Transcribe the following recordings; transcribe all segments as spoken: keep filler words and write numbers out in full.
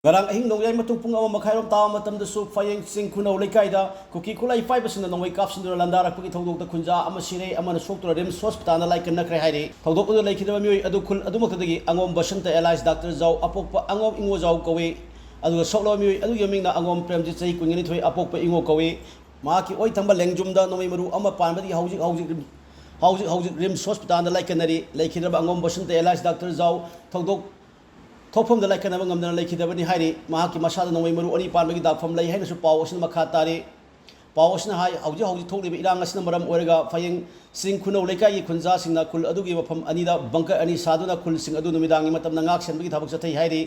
ꯉꯔꯥꯡ ꯑꯍꯤꯡ ꯅꯣꯡꯌꯥꯏ ꯃꯇꯨꯡ ꯄꯨꯡ ꯑꯃ ꯃꯈꯥꯏꯔꯣꯝ ꯇꯥꯕ ꯃꯇꯝꯗꯁꯨ ꯐꯌꯦꯡ ꯆꯤꯡ ꯈꯨꯅꯧ ꯂꯩꯀꯥꯏꯗ ꯀꯨꯀꯤ ꯈꯨꯠꯂꯥꯏ ꯄꯥꯏꯕꯁꯤꯡꯅ ꯅꯣꯡꯃꯩ ꯀꯥꯞꯁꯤꯟꯗꯨꯅ ꯂꯥꯟꯗꯥꯔꯛꯄꯒꯤ ꯊꯧꯗꯣꯛꯇ ꯈꯨꯟꯖꯥ ꯑꯃ ꯁꯤꯔꯦ, ꯑꯃꯅ ꯁꯣꯛꯇꯨꯅ ꯔꯤꯝꯁ ꯍꯣꯁꯄꯤꯇꯥꯜꯗ ꯂꯥꯏꯀꯠꯅꯈ꯭ꯔꯦ ꯍꯥꯏꯔꯤ꯫ ꯊꯧꯗꯣꯛ ꯑꯗꯨꯗ ꯂꯩꯈꯤꯗꯕ ꯃꯤꯑꯣꯏ ꯑꯗꯨ ꯈꯨꯜ ꯑꯗꯨꯃꯛꯇꯗꯒꯤ ꯑꯉꯣꯝ ꯕꯁꯟꯇ alias ꯗꯥꯛꯇꯔ ꯖꯥꯎ, ꯑꯄꯣꯛꯄ ꯑꯉꯣꯝ ꯏꯉꯣꯖꯥꯎ ꯀꯧꯏ꯫ ꯑꯗꯨꯒ ꯁꯣꯛꯂꯕ ꯃꯤꯑꯣꯏ ꯑꯗꯨꯒꯤ ꯃꯃꯤꯡꯅ ꯑꯉꯣꯝ ꯄ꯭ꯔꯦꯝꯖꯤꯠ, ꯆꯍꯤ ꯀꯨꯟꯅꯤꯊꯣꯏ, ꯑꯄꯣꯛꯄ ꯏꯉꯣ ꯀꯧꯏ꯫ ꯃꯍꯥꯛꯀꯤ ꯑꯣꯏ ꯊꯪꯕ ꯂꯦꯡꯖꯨꯝꯗ ꯅꯣꯡꯃꯩ ꯃꯔꯨ ꯑꯃ ꯄꯥꯟꯕꯗꯒꯤ ꯍꯧꯖꯤꯛ ꯍꯧꯖꯤꯛ ꯔꯤꯝ-, ꯍꯧꯖꯤꯛ ꯍꯧꯖꯤꯛ ꯔꯤꯝꯁ ꯍꯣꯁꯄꯤꯇꯥꯜꯗ ꯂꯥꯏꯀꯠꯅꯔꯤ꯫ ꯂꯩꯈꯤꯗ꯭ꯔꯕ ꯑꯉꯣꯝ ꯕꯁꯟꯇ alias ꯗꯥꯛꯇꯔ ꯖꯥꯎ ꯊꯧꯗꯣꯛ ꯊꯣꯛꯐꯝꯗ ꯂꯥꯏꯀꯠꯅꯕ ꯉꯝꯗꯅ ꯂꯩꯈꯤꯗꯕꯅꯤ ꯍꯥꯏꯔꯤ꯫ ꯃꯍꯥꯛꯀꯤ ꯃꯁꯥꯗ ꯅꯣꯡꯃꯩ ꯃꯔꯨ ꯑꯅꯤ ꯄꯥꯟꯕꯒꯤ ꯗꯥꯛꯐꯝ ꯂꯩ ꯍꯥꯏꯅꯁꯨ ꯄꯥꯎ ꯑꯁꯤꯅ ꯃꯈꯥ ꯇꯥꯔꯤ꯫ ꯄꯥꯎ ꯑꯁꯤꯅ ꯍꯥꯏ, ꯍꯧꯖꯤꯛ ꯍꯧꯖꯤꯛ ꯊꯣꯛꯂꯤꯕ ꯏꯔꯥꯡ ꯑꯁꯤꯅ ꯃꯔꯝ ꯑꯣꯏꯔꯒ ꯐꯌꯦꯡ ꯆꯤꯡ ꯈꯨꯅꯧ ꯂꯩꯀꯥꯏꯒꯤ ꯈꯨꯟꯖꯥꯁꯤꯡꯅ ꯈꯨꯜ ꯑꯗꯨꯒꯤ ꯃꯐꯝ ꯑꯅꯤꯗ ꯕꯪꯀꯔ ꯑꯅꯤ ꯁꯥꯗꯨꯅ ꯈꯨꯜꯁꯤꯡ ꯑꯗꯨ ꯅꯨꯃꯤꯗꯥꯡꯒꯤ ꯃꯇꯝꯗ ꯉꯥꯛ ꯁꯦꯟꯕꯒꯤ ꯊꯕꯛ ꯆꯠꯊꯩ ꯍꯥꯏꯔꯤ꯫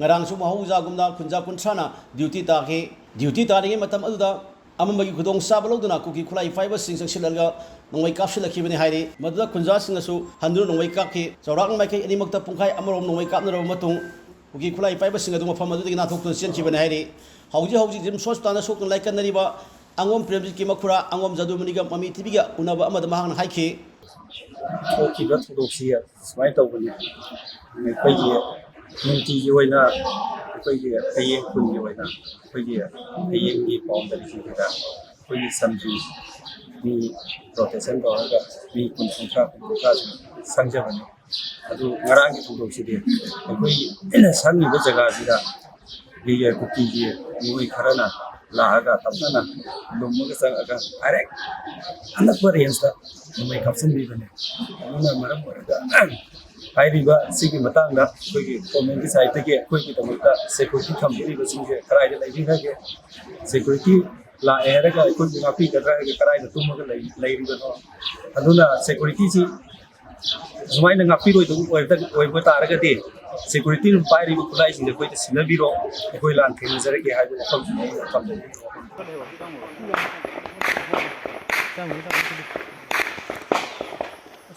ꯉꯔꯥꯡꯁꯨ ꯃꯍꯧꯖꯥꯒꯨꯝꯅ ꯈꯨꯟꯖꯥ ꯀꯨꯟꯊ꯭ꯔꯥꯅ ꯗ꯭ꯌꯨꯇꯤ ꯇꯥꯈꯤ꯫ ꯗ꯭ꯌꯨꯇꯤ ꯇꯥꯔꯤꯉꯩ ꯃꯇꯝ ꯑꯗꯨꯗ ꯑꯃꯝꯕꯒꯤ ꯈꯨꯗꯣꯡꯆꯥꯕ ꯂꯧꯗꯨꯅ ꯀꯨꯀꯤ ꯈꯨꯠꯂꯥꯏ ꯄꯥꯏꯕꯁꯤꯡ ꯆꯪꯁꯤꯜꯂꯒ ꯅꯣꯡꯃꯩ ꯀꯥꯞꯁꯤꯜꯂꯛꯈꯤꯕꯅꯤ ꯍꯥꯏꯔꯤ꯫ ꯃꯗꯨꯗ ꯈꯨꯟꯖꯥꯁꯤꯡꯅꯁꯨ ꯍꯟꯗꯨꯅ ꯅꯣꯡꯃꯩ ꯀꯥꯞꯈꯤ꯫ ꯆꯥꯎꯔꯥꯛꯅ ꯃꯥꯏꯀꯩ ꯑꯅꯤꯃꯛꯇ ꯄꯨꯡꯈꯥꯏ ꯑꯃꯔꯣꯝ ꯅꯣꯡꯃꯩ ꯀꯥꯞꯅꯔꯕ ꯃꯇꯨꯡ ꯀꯨꯀꯤ ꯈꯨꯠꯂꯥꯏ ꯄꯥꯏꯕꯁꯤꯡ ꯑꯗꯨ ꯃꯐꯝ ꯑꯗꯨꯗꯒꯤ ꯅꯥꯟꯊꯣꯛꯇꯨꯅ ꯆꯦꯟꯈꯤꯕꯅꯤ ꯍꯥꯏꯔꯤ꯫ ꯍꯧꯖꯤꯛ ꯍꯧꯖꯤꯛ ꯔꯤꯝꯁ ꯍꯣꯁꯄꯤꯇꯥꯜꯗ ꯁꯣꯛꯇꯨꯅ ꯂꯥꯏꯀꯠꯅꯔꯤꯕ ꯑꯉꯣꯝ ꯄ꯭ꯔꯦꯝꯖꯤꯠꯀꯤ ꯃꯈꯨꯔꯥ ꯑꯉꯣꯝ ꯖꯥꯗꯨꯃꯅꯤꯒ ꯃꯃꯤ ꯇꯤꯚꯤꯒ ꯎꯅꯕ ꯑꯃꯗ ꯃꯍꯥꯛꯅ ꯍꯥꯏꯈꯤ꯫ ꯊꯣꯛꯈꯤꯕ ꯊꯧꯗꯣꯛꯁꯤ ꯁꯨꯃꯥꯏꯅ ꯇꯧꯕꯅꯤ꯫ ꯑꯩꯈꯣꯏꯒꯤ ꯅꯨꯡꯇꯤꯒꯤ ꯑꯣꯏꯅ ꯑꯩꯈꯣꯏꯒꯤ ꯐꯌꯦꯡ ꯈꯨꯟꯒꯤ ꯑꯣꯏꯅ ꯑꯩꯈꯣꯏꯒꯤ ꯐꯌꯦꯡꯒꯤ boundaryꯁꯤꯡꯁꯤꯗ ꯑꯩꯈꯣꯏꯒꯤ ꯁꯟꯕꯤ ꯃꯤ rotation ꯇꯧꯔꯒ ꯃꯤ ꯀꯨꯟ, ꯀꯨꯟꯊ꯭ꯔꯥ, ꯀꯨꯟ, ꯀꯨꯟꯊ꯭ꯔꯥ ꯁꯨꯝ ꯁꯪꯖꯕꯅꯤ꯫ ꯑꯗꯨ ꯉꯔꯥꯡꯒꯤ ꯊꯧꯗꯣꯛꯁꯤꯗꯤ ꯑꯩꯈꯣꯏ ꯁꯪꯉꯤꯕ ꯖꯒꯥꯁꯤꯗ ꯂꯤꯒꯦ ꯀꯨꯀꯤꯒꯤ ꯃꯤꯑꯣꯏ ꯈꯔꯅ ꯂꯥꯛꯑꯒ ꯇꯞꯅꯅ ꯂꯨꯝꯃꯒ ꯆꯪꯉꯒ direct ꯑꯅꯛꯄ rangeꯇ ꯅꯣꯡꯃꯩ ꯀꯥꯞꯁꯤꯟꯕꯤꯕꯅꯤ꯫ ꯑꯗꯨꯅ ꯃꯔꯝ ꯑꯣꯏꯔꯒ ꯍꯥꯏꯔꯤꯕ ꯁꯤꯒꯤ ꯃꯇꯥꯡꯗ ꯑꯩꯈꯣꯏꯒꯤ governmentꯀꯤ sideꯇꯒꯤ ꯑꯩꯈꯣꯏꯒꯤꯗꯃꯛꯇ security ꯊꯝꯕꯤꯔꯤꯕꯁꯤꯡꯁꯦ ꯀꯗꯥꯏꯗ ꯂꯩꯕꯤꯈ꯭ꯔꯒꯦ? Security ꯂꯥꯛꯑꯦ ꯍꯥꯏꯔꯒ ꯑꯩꯈꯣꯏꯕꯨ ꯉꯥꯛꯄꯤꯒꯗ꯭ꯔꯥ ꯍꯥꯏꯔꯒ ꯀꯗꯥꯏꯗ ꯇꯨꯝꯃꯒ ꯂꯩ-, ꯂꯩꯔꯤꯕꯅꯣ? ꯑꯗꯨꯅ securityꯁꯤ ꯁꯨꯃꯥꯏꯅ ꯉꯥꯛꯄꯤꯔꯣꯏꯗꯕ ꯑꯣꯏꯕ, ꯑꯣꯏꯕ ꯇꯥꯔꯒꯗꯤ security room ꯄꯥꯏꯔꯤꯕ ꯈꯨꯠꯂꯥꯏꯁꯤꯡꯁꯦ ꯑꯩꯈꯣꯏꯗ ꯁꯤꯟꯅꯕꯤꯔꯣ, ꯑꯩꯈꯣꯏ ꯂꯥꯟ ꯊꯦꯡꯅꯖꯔꯒꯦ ꯍꯥꯏꯕ ꯋꯥꯐꯝꯁꯤꯅꯤ ꯑꯩꯅ ꯊꯝꯖꯅꯤꯡꯉꯤ ꯋꯥꯐꯝ꯫